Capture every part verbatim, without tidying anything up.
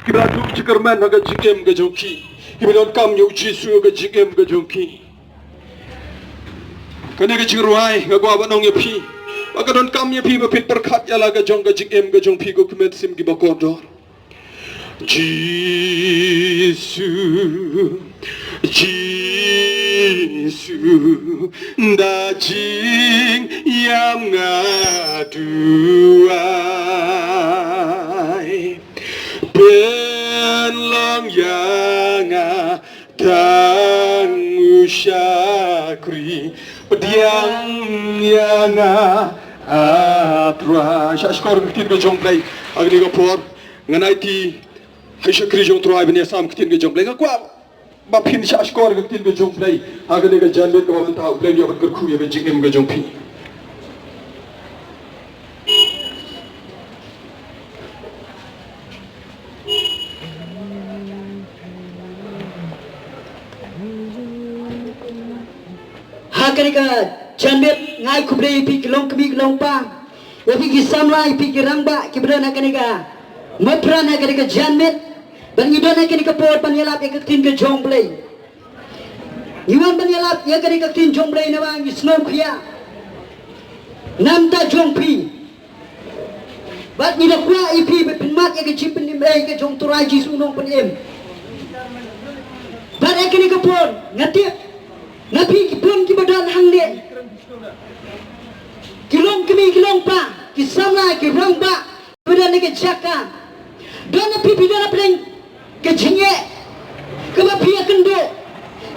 Ki ba duk jingkyrmen ha ka jingim ka jong ki. Ki ba donkam ïa u Jisu ha ka jingim ka jong ki. Kane ka jingrwai nga kwah ban ong ïa phi ba ka donkam ïa phi ba phin pyrkhat ïa la ka jong ka jingim ka jong phi ko ki mynsiem ki ba kordor. Jisu, Jisu, da jingïam nga duwai. Pynlong ïa nga tang u shakri, pdiang ïa nga, ah Trai. Shah shkor ka ktien ka jong Blei ha kane ka por. Ngan aiti ha u shakri jong Trai ban ïasam ka ktien ka jong Blei. Nga kwah ba phin shah shkor ka ktien ka jong Blei ha kane ka janmiet kaba mynta, U Blei un ïa ban kyrkhu ïa ka jingim ka jong phi. Ha kane ka janmiet nga ai khublei ïa phi ki longkmie ki longpa, ïa phi ki samla, ïa phi ki rangbah ki ba don ha kane ka mapran ha kane ka janmiet. Ban ngi don ha kane ka por ban ïalap ïa ka ktien ka jong Blei. Ngi wan ban ïalap ïa kane ka ktien jong Blei namar ngi sngewkhia na ka bynta jong phi. Bad ngi da kwah ïa phi ba phin mad ïa ka jingpynim ei ka jong u Trai Jisu u nongpynim. Bad ha kane ka por nga tip na phi ki bun ki ba don hangne, ki longkmie ki longpa, ki samla, ki rangbah, phi don ha ka jaka. Don na phi, phi don hapdeng ka jingeh kaba phi ïakynduh.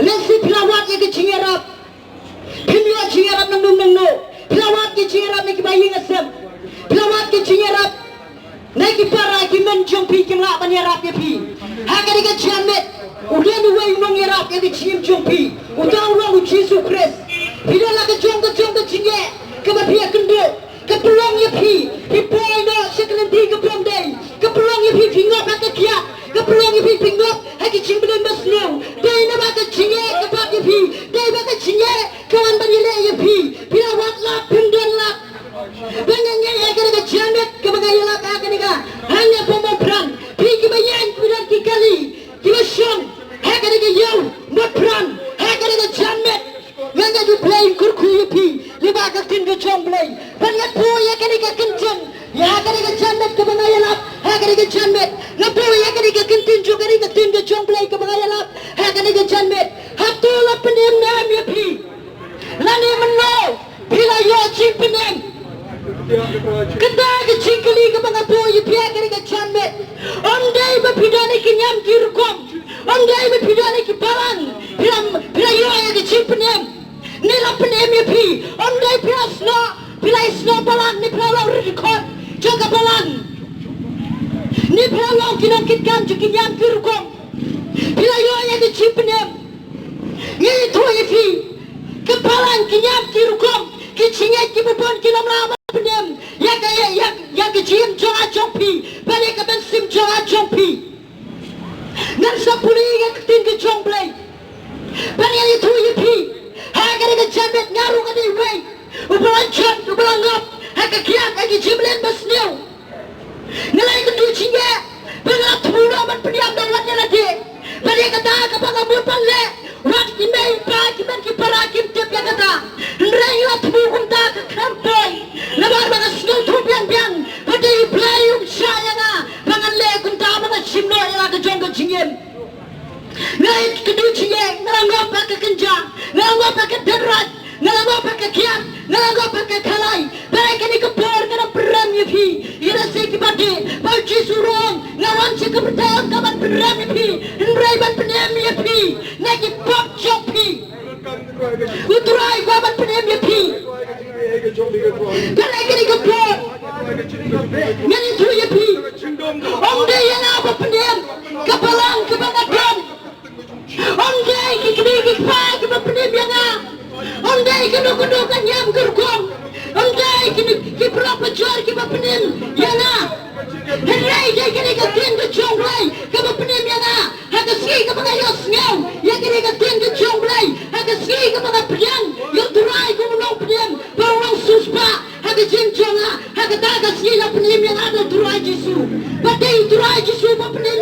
Lehse phi la wad ïa ka jingïarap. Phim ïoh jingïarap nangno nangno. Phi la wad ïa ka jingïarap na ki ba ïing ha sem. Phi la wad ïa ka jingïarap na ki para, ki mon jong phi kim lah ban ïarap ïa phi. Ha kane ka janmiet u don uwei u nongïarap ïa ka jingim jong phi. Uta u long u Jisu Khrist. Phi don la ka jong ka jong ka jingeh kaba phi ïakynduh. Ka pynlong ïa phi phi poi noh sha ka lynti kaba ym dei. Ka pynlong ïa phi phi ngop ha ka kiad. Ka pynlong ïa phi phi ngop ha ki jingpynim basniew. Dei namar ka jingeh ka bat ïa phi. Dei ba ka jingeh ka wan ban ïaleh ïa phi. Phi la wad lad, phim don lad. Ba nga ngeit ha kane ka janmiet kaba nga ïalap ha kane ka, ha nga pom mo pran, phi ki ba ïeng, phi don ki kali ki ba shong ha kane ka ïew, mo pran, ha kane ka janmiet. Nga ngeit U Blei un kyrkhu ïa phi lyngba ka ktien ka jong Blei. Bad nga buh ïa kane ka kyntien ïa kane ka janmiet kaba nga ïalap ha kane ka janmiet. Nga buh ïa kane ka kyntien jong kane ka ktien ka jong Blei kaba nga ïalap ha kane ka janmiet. Hato la pynim ne em ïa phi? Lane mynno phi la ïoh jingpynim? Kata ka jingkylli kaba nga buh ïa phi ha kane ka janmiet. Ym dei ba phi don ha ki niam ki rukom. Ym dei ba phi don ha ki balang phi la, phi la ïoh ïa ka jingpynim. Ne la pynim ïa phi. Ym dei phi la snoh, phi la snoh balang, ne phi la long rit dkhot jong ka balang, ne phi la long ki nongkitkam jong ki niam ki rukom, phi la ïoh ïa ka jingpynim. Nga ïathuh ïa phi, ka balang, ki niam ki rukom, ki jingngeit kiba bun kim lah ban pynim ïa ka, ïa, ïa, ïa ka jingim jong nga jong phi bad ïa ka mynsiem jong nga jong phi. Ngan sa pule ïa ka ktien ka jong Blei. Bad ngan ïathuh ïa phi, ha kane ka janmiet nga ruh nga dei uwei uba la jot, uba la ngop ha ka kiad, ha ki jingmlien basniew. Nga la ïakynduh jingeh ba nga la thmu noh ban pynïap da wat ïa lade. Bad ïa kata kaba nga mut ban leh, wat ki mei pa, ki mei ki para kim tip ïa kata. Hynrei nga la thmu kumta, ka khlem poi. Namar ba nga sngewthuh biang biang ba dei U Blei um shah ïa nga ba ngan leh kumta, ba ngan shim noh ïa la ka jong ka jingim. Nga la ïakynduh jingeh, nga la ngop ha ka kynja, nga la ngop ha ka dynrait, nga la ngop ha ka kiad, nga la ngop ha ka khalai. Bad ha kane ka por nga dang pynrem ïa phi. Ïa lehse kiba dei ba U Jisu u ong, nga wan sha ka pyrthei ym tang ban pynrem ïa phi, hynrei ban pynim ïa phi na ki pop jong phi. U Trai u kwah ban pynim ïa phi. Bad ha kane ka por ngan ïathuh ïa phi, ym dei ïa nga ba pynim ka balang kaba nga don. Ym dei ki kmie ki kpa kiba pynim ïa nga. Ym dei kano kano ka niam ka rukom. Ym dei ki, ki paralok bajur kiba pynim ïa nga. Hynrei dei kane ka ktien ka jong U Blei kaba pynim ïa nga. Ha ka sngi kaba nga ïohsngew ïa kane ka ktien ka jong U Blei, ha ka sngi kaba nga pdiang ïa U Trai kum u nongpynim, ba u long siewspah ha ka jingim jong nga, ha kata ka sngi la pynim ïa nga da U Trai Jisu. Ba dei U Trai Jisu ba pynim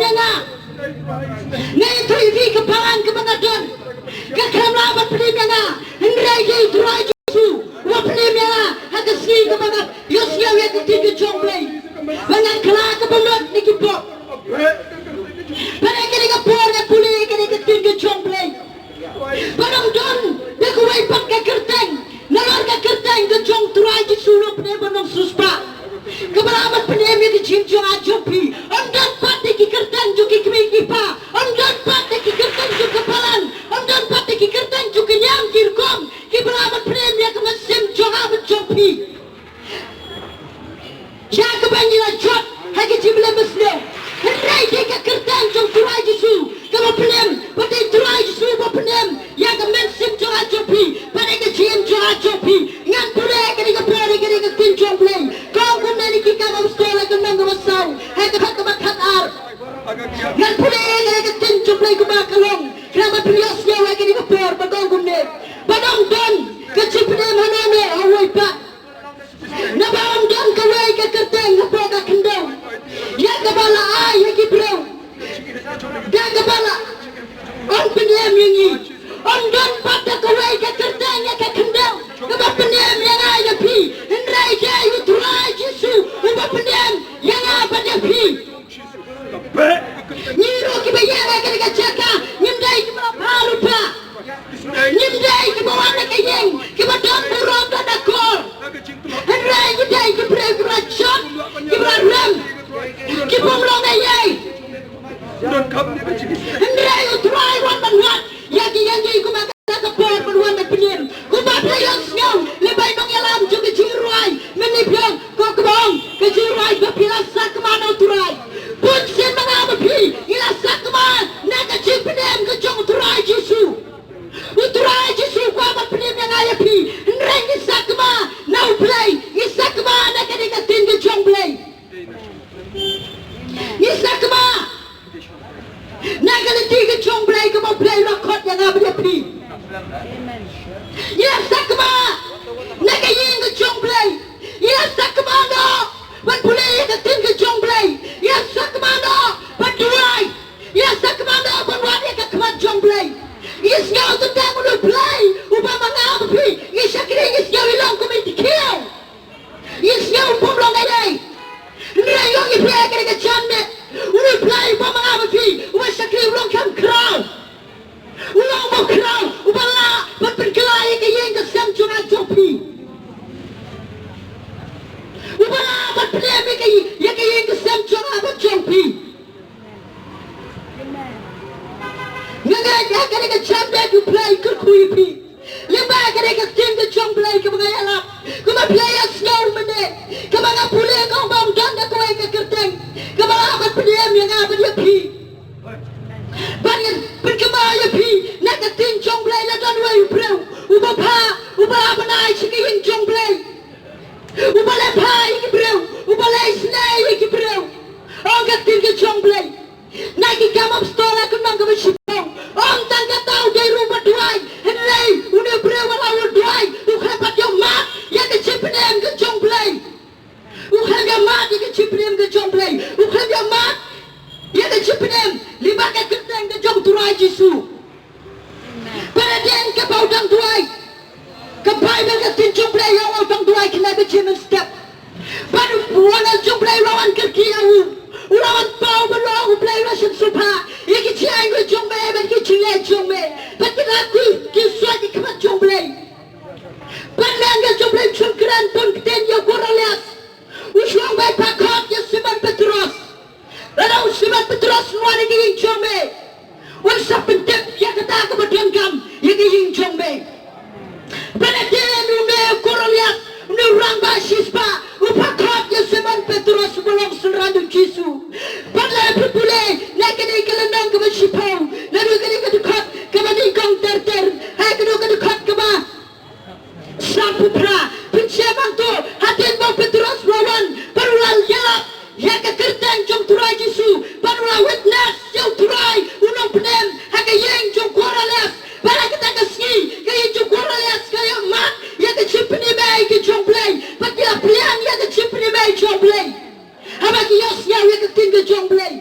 ïa nga, hynrei dei U Trai Jisu uba pynim ïa nga ha ka sngi kaba nga ïohsngew ïa ka ktien ka jong U Blei. Ba ngan kylla kaba mut na ki pop. Bad ha kane ka por nga pule ïa kane ka ktien ka jong U Blei. Ba ym don da kawei pat ka kyrteng nalor ka kyrteng ka jong U Trai Jisu u nongpynim bad u nongsiewspah, kaba lah ban pynim ïa ka jingim jong nga jong phi. Ym don pat da ki kyrteng jong ki kmie ki kpa, ym don pat da ki kyrteng jong ka balang, ym don pat da ki kyrteng jong ki niam ki rukom, kiba lah ban pynim ïa ka mynsiem jong nga bad jong phi. Ïa kaba ngi la jot ha ki jingpynim mynsiem. Hynrei dei ka kyrteng jong U Trai Jisu kaba pynim, bad dei U Trai Jisu uba pynim ïa ka mynsiem jong nga jong phi bad ïa ka jingim jong nga jong phi. Ngan pule ha kane ka por ïa kane ka ktien jong U Blei. Ka ong kumne na Ki Kam Apostol ka lynnong kaba saw, ha ka dkhot kaba khatar. Ngan pule ïa kane ka ktien jong U Blei kumba ka long. Khnang ba phin ïohsngew ha kane ka por ba ka ong kumne. Ba ym don ka jingpynim hano hano ha uwei pat. Naba ym don kawei ka kyrteng hapoh ka khyndew ïa kaba la ai ha ki briew da kaba la, ym pynim ïa ngi. Ym don pat da kawei ka kyrteng ïa ka khyndew kaba pynim ïa nga ïa phi, hynrei dei U Trai Jisu uba pynim ïa nga bad ïa phi. Ngi ruh kiba ïeng ha kane ka jaka ngim dei kiba la bha ruh bha. Ngim dei kiba wan na ka ïing kiba don burom don akor. Hynrei ngi dei ki briew kiba la jot, kiba la rem, ki bym long ei ei. Hynrei U Trai u wan ban wad ïa ki ïing ki, kumba kata ka por ban wan ban pynim. Kumba phi la ïohsngew lyngba i nongïalam jong ka jingrwai mynne biang, ko kaba ong ka jingrwai ba phi la sakma na U Trai. Bun sien ma nga bad phi ngi la sakma na ka jingpynim ka jong U Trai Jisu. U Trai Jisu u kwah ban pynim ïa nga ïa phi. Hynrei ngi sakma na U Blei, ngi sakma na kane ka ktien ka jong U Blei. Ngi sakma na ka lynti ka jong U Blei kaba U Blei u la khot ïa nga bad ïa phi. Ngi la sakma na ka ïing ka jong U Blei. Ngi la sakma noh ban pule ïa ka ktien ka jong U Blei. Ngi la sakma noh ban duwai. Ngi la sakma noh ban wad ïa ka khmat jong U Blei. Ngi sngew tang une U Blei uba ma nga bad phi ngi shakri, ngi sngew i long kum i dkhiew. Ngi sngew u bym long ei ei. Hynrei ïoh ngi pyrkhat ïa kane ka janmiet, une U Blei uba ma nga bad phi, uba shakri u long kham khraw. U long uba khraw, uba lah ban pynkylla ïa ka ïing ka sem jong nga jong phi. Uba lah ban pynim ïa ka ïing, ïa ka ïing ka sem jong nga bad jong phi. Nga ngeit ha kane ka janmiet U Blei u kyrkhu ïa phi. Lyngba kane ka ktien ka jong U Blei kaba nga ïalap, kaba phi la ïohsngew mynne, kaba nga pule, ka ong ba ym don da kawei ka kyrteng kaba lah ban pynim ïa nga bad ïa phi. Ban pynkynmaw ïa phi na ka ktien jong U Blei, la don uwei u briew uba bha, uba lah ban ai sha ka ïing jong U Blei. Uba leh bha ïa ki briew, uba leh isynei ïa ki briew. Ong ka ktien ka jong U Blei na Ki Kam Apostol ka lynnong kaba shiphew, ym tang kata, u dei ruh uba duwai. Hynrei une u briew uba la duwai u khlem pat ïoh mad ïa ka jingpynim ka jong U Blei. U khlem ïoh mad ïa ka jingpynim ka jong U Blei. U khlem ïoh mad ïa ka jingpynim lyngba ka kyrteng ka jong U Trai Jisu. Bad hadien kaba u dang duwai, ka Baibl ka ktien jong U Blei ong u dang duwai khyndai baje mynstep. Bad u angel jong U Blei u la wan kyrkieh ïa u. U la wan paw bad u la ong, U Blei u la shim sngewbha ïa ki jingaiñ jong me bad ki jingleh jong me, bad ki la kiew soit ha khmat jong U Blei. Bad u angel jong U Blei u shong kren bun ktien ïa u Kornelius. U shong bad u pynkhot ïa u Simon Petros. Lada u Simon Petros un wan ha ka ïing jong me, un sa pyntip ïa kata kaba donkam ïa ka ïing jong me. Bad hadien une u Kornelius, une u rangbah shispah, u pynkhot ïa u Simon Petros uba long synran u Jisu. Bad lada phi pule na kane ka lynnong kaba shiphew, naduh kane ka dkhot kaba nyngkong ter ter ha kano kano ka dkhot kaba Sngewbha phin shem hangto, hadien ba u Petros u la wan bad u la ïalap ïa ka kyrteng jong u Trai Jisu bad u la witness ïa u Trai u nongpynim ha ka ïing jong u Kornelius. Bad ha kata ka sngi ka ïing jong u Kornelius ka ïoh mad ïa ka jingpynim ei ei ka jong U Blei bad ki la pliang ïa ka jingpynim ei ei jong U Blei. Haba ki ïohsngew ïa ka ktien ka jong U Blei.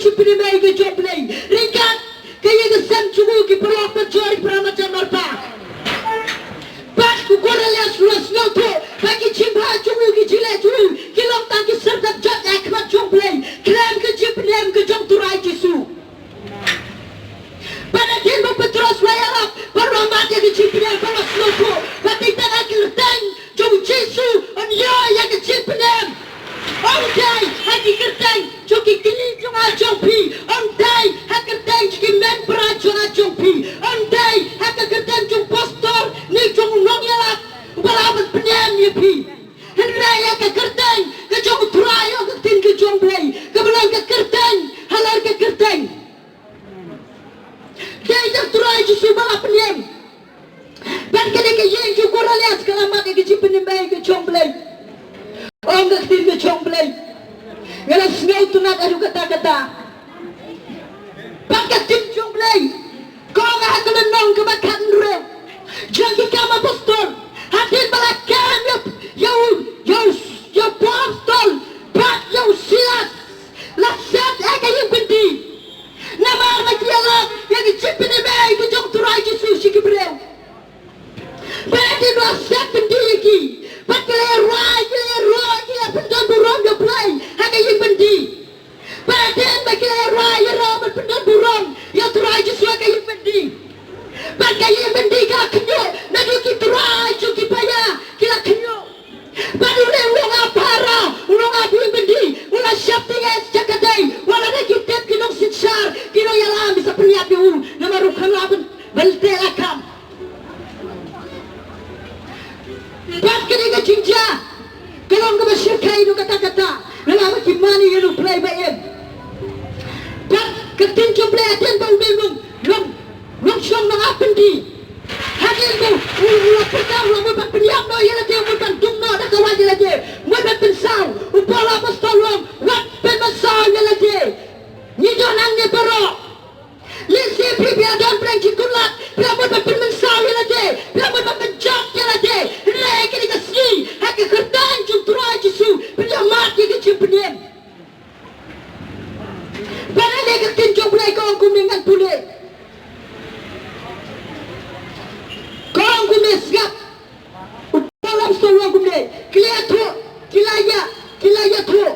jingpynim ïa ka jong U Blei. Ryngkat ka ïing ka sem jong u, ki paralok parajor, para marjan marpa. Bad u Cornelius u la sngewthuh ba ki jingbha jong u, ki jingleh jong u ki long tang ki syrta jot ha khmat jong U Blei khlem ka jingpynim ka jong U Trai Jisu. Bad hadien ba u Petros u la ïarap bad u la mad ïa ka jingpynim, bad u la sngewthuh ba teng tang ha ka kyrteng jong U Jisu un ïoh ïa ka jingpynim. Ym dei ha ki kyrteng jong ki kmie jong nga jong phi, ym dei ha ka kyrteng jong ki mem para jong nga jong phi, ym dei ha ka kyrteng jong u pastor ne jong u nongïalap uba lah ban pynim ïa phi. Hynrei ïa ka kyrteng ka jong U Trai, ïa ka ktien ka jong U Blei, kaba long ka kyrteng halor ki kyrteng. Dei da U Trai Jisu ba la pynim. Bad kane ka ïing jong u Cornelius ka la mad ïa ka jingpynim ïa ka jong U Blei. Ong ka ktien ka jong U Blei. Nga la sngewtynnat haduh katta katta. Bad ka ktien jong U Blei ka ong ha ka lynnong kaba khathynriew jong ki Kam Apostol, hadien ba la kem ïa, ïa u, ïa u, ïa u Apostol bad ïa u Silas, la set ïa ka ïing byndi. Namar ba ki ïalap ïa ka jingpynim ïa ka jong U Trai Jisu sha ki briew. Bad hadien ba la set byndi ïa ki, bad ki la ïaroh, ki la ïaroh, ki la pyndon burom ïa U Blei ha ka ïing byndi. Bad hadien ba ki la ïaroh, ïaroh bad pyndon burom ïa U Trai Jisu ha ka ïing byndi, bad ka ïing byndi ka khñiuh, naduh ki trai jong ki paia ki la khñiuh. Bad u nongap phara, u nongap ïing byndi u la sheptieng eh sha ka dei, wat la dei ki tip ki nongsynshar, ki nongïalam, ki sa pynïap ïa u, namar u kham lah ban, ban teh lakam. Bad kane ka jingjia ka long kaba shyrkhei haduh katta katta, namar ba ki mane ïa U Blei ba im. Bad ka ktien jong U Blei hadien ba u dei u nong, nong nongshong nongap byndi, hadien ba u, u la pyrta, u la mut ban pynïap noh ïa lade, u mut ban dung noh da ka wait ïa lade, u mut ban pynsaw. U Paul u Apostol u ong, wat pynmynsaw ïa lade. Ngi don hangne baroh. Lehse phi, phi la don pdeng jingkutlad, phi la mut ban pynmynsaw ïa lade, phi la mut ban pynjot ïa lade. Hynrei kane ka sngi ha ka kyrteng jong U Trai Jisu phin ïa mad ïa ka jingpynim. Bad ha kane ka ktien jong U Blei ka ong kumne, ngan pule. Ka ong kumne, sngap. U Paul u Apostol u ong kumne, ki la ïathuh, ki la ïa, ki la ïathuh.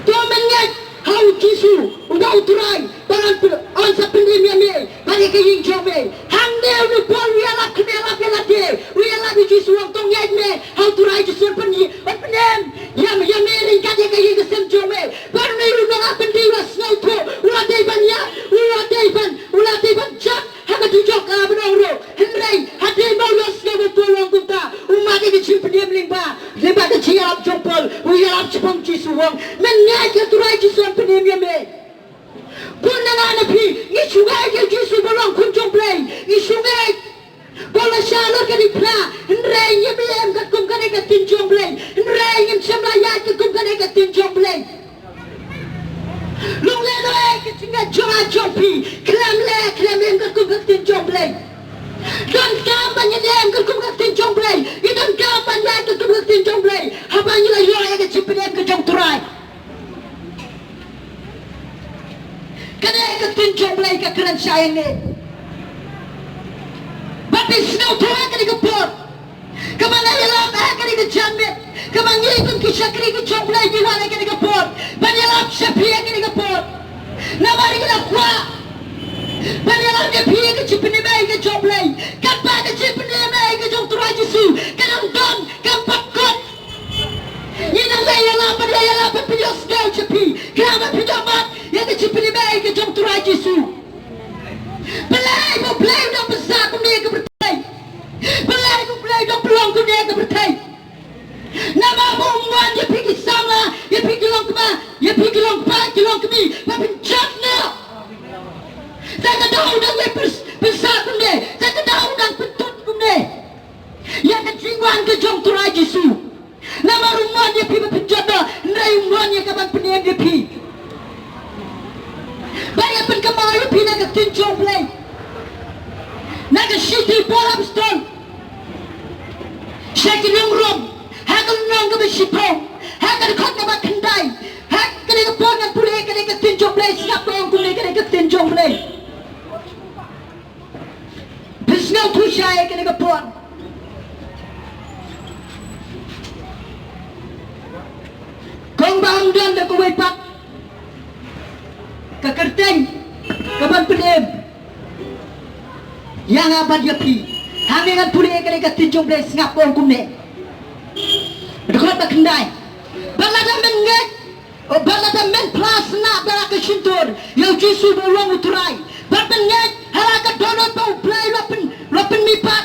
To men ngeit ha U Jisu uba U Trai, bad un sa pynim ïa me bad ïa ka ïing jong me. Hangne une u Paul u ïalap, u ïalap ïa lade, u ïalap ïa U Jisu, u ong to ngeit me ha U Trai Jisu, un pyn, un pynim ïa me, ïa me ryngkat ïa ka ïing ka sem jong me. Bad une u nongap byndi u la sngewthuh, u la dei ban ïa, u la dei ban, u la dei ban jot ha ka dujok, ah, ban ong ruh. Hynrei hadien ba u la sngewthuh ba u long kumta, u mad ïa ka jingpynim lyngba, lyngba ka jingïalap jong u Paul, u ïalap shaphang U Jisu, u ong, men ngeit ha U Trai Jisu, un pynim ïa me. Bun na nga na phi ngi shu ngeit ïa U Jisu ba long Khun jong U Blei, ngi shu ngeit ba u la shah halor ka diengphna, hynrei ngim im katkum kane ka ktien jong U Blei, hynrei ngim shym la ïaid katkum kane ka ktien jong U Blei. Long lehnoh ïa ka jingngeit jong nga jong phi, khlem leh khlem im katkum ka ktien jong U Blei. Donkam ban ïaid katkum ka ktien jong U Blei, ngi donkam ban ïaid katkum ka ktien jong U Blei, haba ngi la ïoh ïa ka jingpynim ka jong U Trai. Kane ka ktien jong U Blei ka kren shai hangne. Bad phi sngewthuh ha kane ka por, kaba nga ïalap ha kane ka janmiet, kaba ngi kum ki shakri ki jong U Blei ngi wan ha kane ka por ban ïalap sha phi ha kane ka por. Namar ngi la kwah ban ïalap ïa phi ïa ka jingpynim ïa ka jong U Blei. Katba ka jingpynim ïa ka jong U Trai Jisu ka dang don, kam pat kut. Ngi nang leh ïalap bad leh ïalap ban pynïohsngew sha phi, khnang ba phin ïoh mad ïa ka jingpynim ïa ka jong U Trai Jisu. Balei ba U Blei u dang pynshah kumne ïa ka pyrthei? Balei ba U Blei u dang pynlong kumne ïa ka pyrthei? Namar ba um mon ïa phi ki samla, ïa phi ki longkmie, ïa phi ki longkpa, ki longkmie, ba phin jot noh. Te ka daw u dang ïa pyns-, pynshah kumne, te ka daw u dang pyntut kumne ïa ka jingwan ka jong U Trai Jisu. Namar um mon ïa phi ba phin jot noh, hynrei u mon ïa ka ban pynim ïa phi. Ba ïa pynkynmaw ïa phi na ka ktien jong U Blei, na ka shithi u Paul u Apostol sha ki nong Rom, ha ka lynnong kaba shiphew, ha ka dkhot kaba khyndai, ha kane ka por ngan pule kane ka Ktien jong Blei, sngap, ka ong kumne, kane ka ktien jong Blei. Phi sngewthuh shai ïa kane ka por. Kong ba ong don da kawei pat ka kyrteng kaban pynim ïa nga bad ïa phi. Hangne ngan pule ïa kane ka ktien jong Blei, sngap, ka ong kumne. Dkhot ba khyndai. Bad lada men ngeit, bad lada men phla sngap da la ka shyntur ïa U Jisu ba u long U Trai, bad men ngeit ha la ka dohnud ba U Blei u la pyn, u la pynmihpat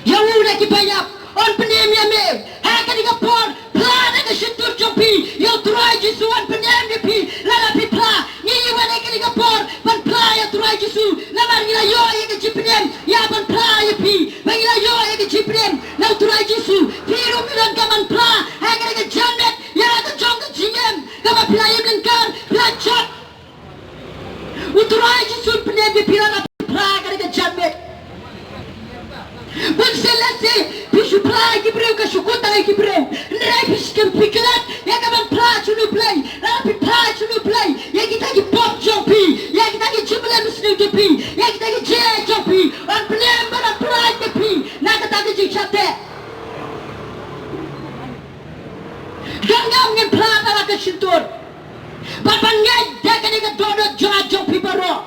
ïa u na ki baïap, yn pynim ïa me. Ha kane ka por, phla da ka shyntur jong phi ïa U Trai Jisu, yn pynim ïa phi. Lada phi phla, ngi ïa wan ha kane ka por ban phla ïa U Trai Jisu, namar ngi la ïoh ïa ka jingpynim ïa ban phla ïa phi. Ba ngi la ïoh ïa ka jingpynim na U Trai Jisu. Phi ruh phi donkam ban phla ha kane ka janmiet ïa la ka jong ka jingim kaba phi la im lyngkar, phi la jot. U Trai Jisu un pynim ïa phi lada phi phla ha kane ka janmiet. Bun sien lehse phi shu phla ïa ki briew, ka shu kut tang ïa ki briew. Hynrei phi shu, phi klet ïa kaban phla jong U Blei. Lada phi phla jong U Blei ïa kita ki pop jong phi, ïa kita ki jingpynim mynsngi jong phi, ïa kita ki jingeh jong phi, yn pynim bad yn pyllait ïa phi na kata ka jingshah teh. Donkam ngin phla da la ka shyntur. Bad ban ngeit da kane ka dohnud jong nga jong phi baroh.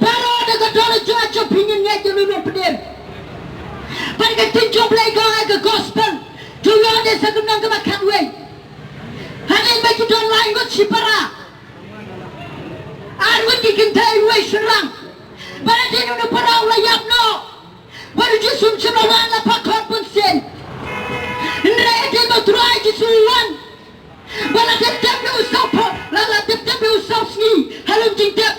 Baroh da ka dohnud jong nga jong phi ngin ngeit ïa une u nongpynim. Bad ka ktien jong Blei ka ong ha ka gospel jong u Ïoannis ha ka lynnong kaba khatwei. Hadien ba ki don lai ngut shipara, ar ngut ki kynthei, uwei shynrang. Bad hadien une u para u la ïap noh. Bad U Jisu um shym la wan, la phah khot bun sien. Hynrei hadien ba U Trai Jisu u wan, ba la dep dep ïa u saw phew, la, la dep dep ïa u saw sngi ha lum jingtep.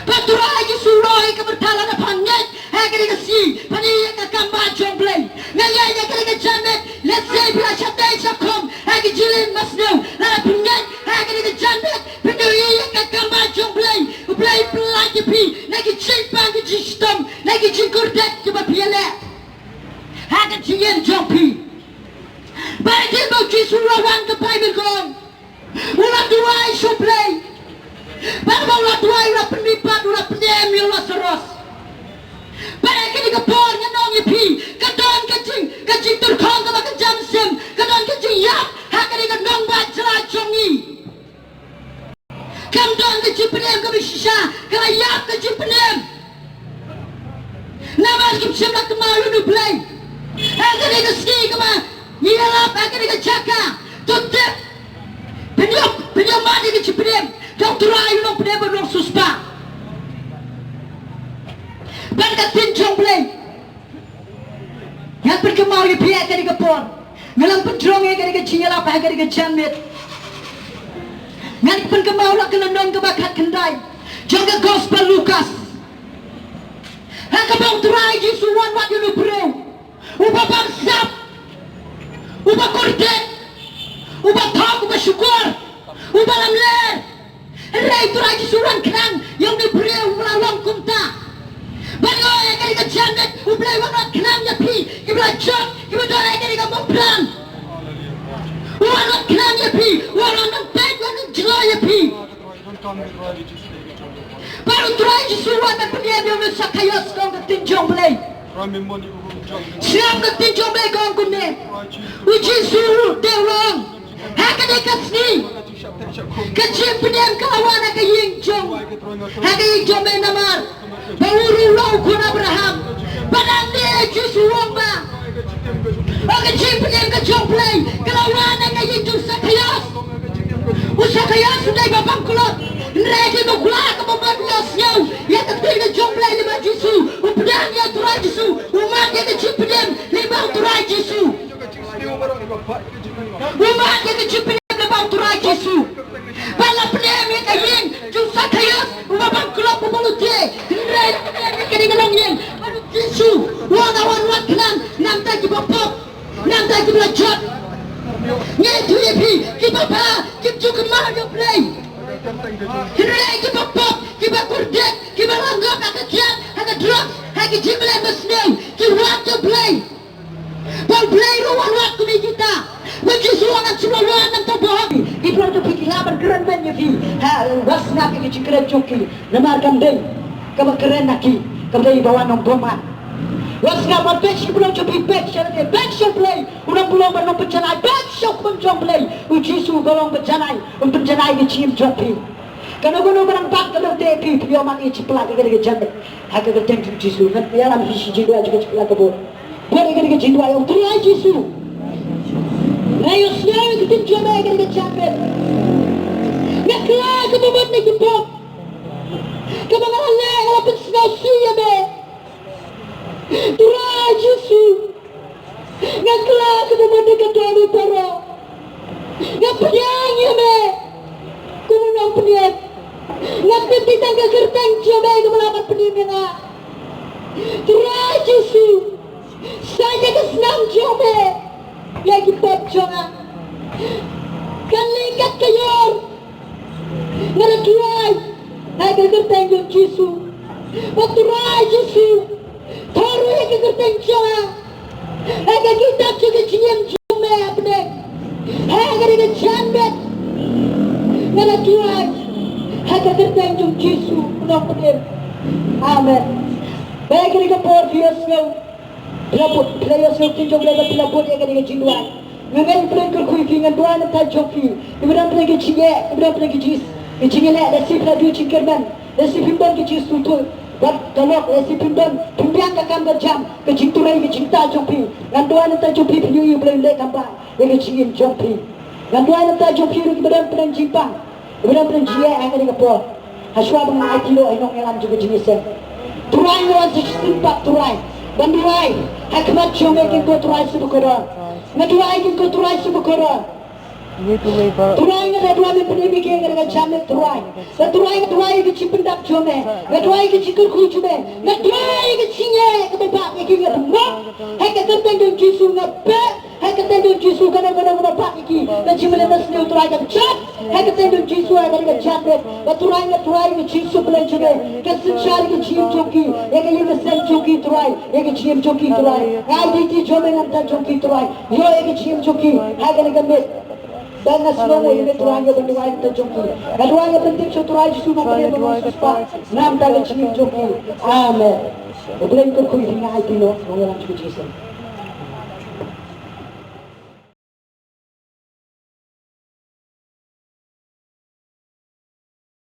Bad U Trai Jisu u ong ïa ka myrtha, lada pha ngeit ha kane ka sngi, phan ïoh ïa ka kam bah jong Blei. Nga ngeit ha kane ka janmiet, lehse phi la shah tei shah khom ha ki jingim ba sniew, lada phi ngeit ha kane ka janmiet, phin ïoh ïa ka kam bah jong Blei. U Blei un pyllait ïa phi na ki jingpang, ki jingshitom, na ki jingkordit kiba phi ïaleh ha ka jingim jong phi. Bad hadien ba U Jisu u la wan, ka Baibl ka ong, u la duwai sha U Blei. Bad haba u la duwai, u la pynmihpat, u la pynim ïa u Lasaros. Bad ha kane ka por ngan ong ïa phi, ka don ka jing, ka jingtyrkhong kaba kynja mynsiem, ka don ka jingïap ha kane ka nongbah jylla jong ngi. Kam don ka jingpynim kaba shisha, ka la ïap ka jingpynim. Namar kim shym la kynmaw ïa U Blei. Ha kane ka sngi kaba ngi ïalap ha kane ka jaka, to tip, phin ïoh, phin ïoh mad ïa ka jingpynim jong U Trai, u Nongpynim bad u Nongsiewspah. Bad ka ktien jong Blei, ngan pynkynmaw ïa phi ha kane ka por. Ngan ym pynjrong ïa kane ka jingïalap ha kane ka janmiet. Ngan pynkynmaw la ka lynnong kaba khatkhyndai jong ka gospel Lukas. Ha kaba U Trai Jisu u wan wad ïa une u briew uba bamsap, uba kordit, uba thok, uba shukor, uba lamler. Hynrei U Trai Jisu u wan khnang ïa une u briew uba la long kumta. Bad ïa kane ka janmiet U Blei u wan wad khnang ïa phi kiba la jot, kiba don ha kane ka mawphlang. U wan wad khnang ïa phi, u wan wad peit, u wan jngoh ïa phi. Bad U Trai Jisu u wan ban pynim ïa une u Sakhaios, ka ong ka ktien jong Blei. Sngap, ka ktien jong Blei ka ong kumne. U Jisu u te u ong, ha kane ka sngi ka jingpynim ka la wan ha ka ïing jong, ha ka ïing jong me, namar ba u ruh u long u khun Abraham. Bad hangne U Jisu u ong ba, o, ka jingpynim ka jong Blei ka la wan ha ka ïing jong u Sakhaios. U Sakhaios u dei uba bamklop. Hynrei hadien ba u la, kaba u ïohsngew ïa ka ktien ka jong Blei lyngba U Jisu, u pdiang ïa U Trai Jisu, u mad ïa ka jingpynim lyngba U Trai Jisu. U mad ïa ka jingpynim lyngba U Trai Jisu. Ba la pynim ïa ka ïing jong u Sakhaios uba bamklop, uba lute. Hynrei la pynim ïa kane ka longïing bad U Jisu u ong, nga wan wad khnang na ka bynta kiba pop, na ka bynta kiba la jot. Ngi ïathuh ïa phi, kiba bha kim ju kynmaw ïa U Blei. Hynrei kiba pop, kiba kordit, kiba la ngop ha ka kiad, ha ka drugs, ha ki jingmlien basniew, ki wad ïa U Blei. Ba U Blei ruh u wan wad kum ïa kita. Ba U Jisu u ong, ngan shu la wan na ka bynta ba hok. Ki briew jong phi ki lah ban kren Ha, wat sngap ïa ka jingkren jong ki, namar kam dei kaba kren na ki, kam dei ba wan ong bymman. Wat sngap, wat beit sha ki briew jong phi, beit sha lade, beit sha U Blei, u nongburom ba nongpynjanai, beit sha u Khun jong U Blei, U Jisu uba long ba janai, un pynjanai ïa ka jingim jong phi. Kano kano ba nang bat ka dei te phi, phi ïoh man ïa ka jingpynlait ïa ka dei ka jingmut ha ka kyrteng jong U Jisu. Ngan ïalam phi shi jingduwai jong ka jingpynlait ka bor. Bad ïa ka dei ka jingduwai, ong Trai Jisu, nga ïohsngew ïa ka ktien jong me ïa ka dei ka jingmut. Nga kla ka bamut na ki pop kaba nga la leh, nga la pynsngewsih ïa me. Trai Jisu, nga kla ka bamut na ka dohnud baroh. Nga pdiang ïa me kum u nongpynim. Nga tip tang ka kyrteng jong me kaba lah ban pynim ïa nga. Trai Jisu, sait ïa ka snam jong me ïa ki pop jong nga. Kan leit kat ka ïor, nga la duwai ha ka kyrteng jong U Jisu. Bad Trai Jisu, thoh ruh ïa ka kyrteng jong nga ha ka kitab jong ka jingim jong me ha bneng. Ha ka dei ka jingmut, nga la duwai ha ka kyrteng jong U Jisu u nongpynim. Amen. Ba ïa ka dei ka por phi ïohsngew, phi la bud, phi la ïohsngew ktien jong U Blei bad phi la bud ïa ka dei ka jingduwai. Nga ngeit U Blei un kyrkhu ïa phi. Ngan duwai na ka bynta jong phi, kiba don pynban ka jingeh, kiba don pynban ka jing, ka jingeh, lehse phi la duh jingkyrmen, lehse phim don ka jingsngewthuh bad ka lok, lehse phim don, phim biang ka kam ka jam, ka jingtrei, ka jingtah jong phi. Ngan duwai na ka bynta jong phi, phin ïohi U Blei un leh kam bha ïa ka jingim jong phi. Ngan duwai na ka bynta jong phi ruh kiba don pynban jingpang, kiba don pynban jingeh ha kane ka por. Hashwa ba ngan aiti noh ïa i nongïalam jong ka jingïaseng, Trai, nga wan sa shisien pat, Trai, ban duwai ha khmat jong me, kynkoh Trai Jisu bakordor. Nga duwai, kynkoh Trai Jisu bakordor. Trai, nga la duwai, men pynim ïa ki ha kane ka janmiet, Trai. Bad Trai, nga duwai ïa ka jingpyndap jong me, nga duwai ïa ka jingkyrkhu jong me, nga duwai ïa ka jingeh kaba bha ïa ki, nga pynmong ha ka kyrteng jong U Jisu, nga beh ha ka kyrteng jong U Jisu. Kano kano kaba bha ïa ki, ka jingmlien basniew, Trai, kan jop ha ka kyrteng jong U Jisu ha kane ka janmiet. Bad Trai, nga duwai ïa ka jingsuk Blei jong me kan synshar ïa ka jingim jong ki, ïa ka ïing ka sem jong ki, Trai, ïa ka jingim jong ki, Trai. Nga ai ïa ki jong me na ka bynta jong ki, Trai. Ïoh ïa ka jingim jong ki ha kane ka miet. Ba nga sngewbha ïa me, Trai, ïoh ban duwai na ka bynta jong ki. Nga duwai, nga pyntip sha U Trai Jisu, nga pynïaid ban long siewspah na ka bynta ka jingim jong ki. Amen. U Blei un kyrkhu ïa phi. Nga aiti noh ïa u nongïalam jong ka jingïaseng.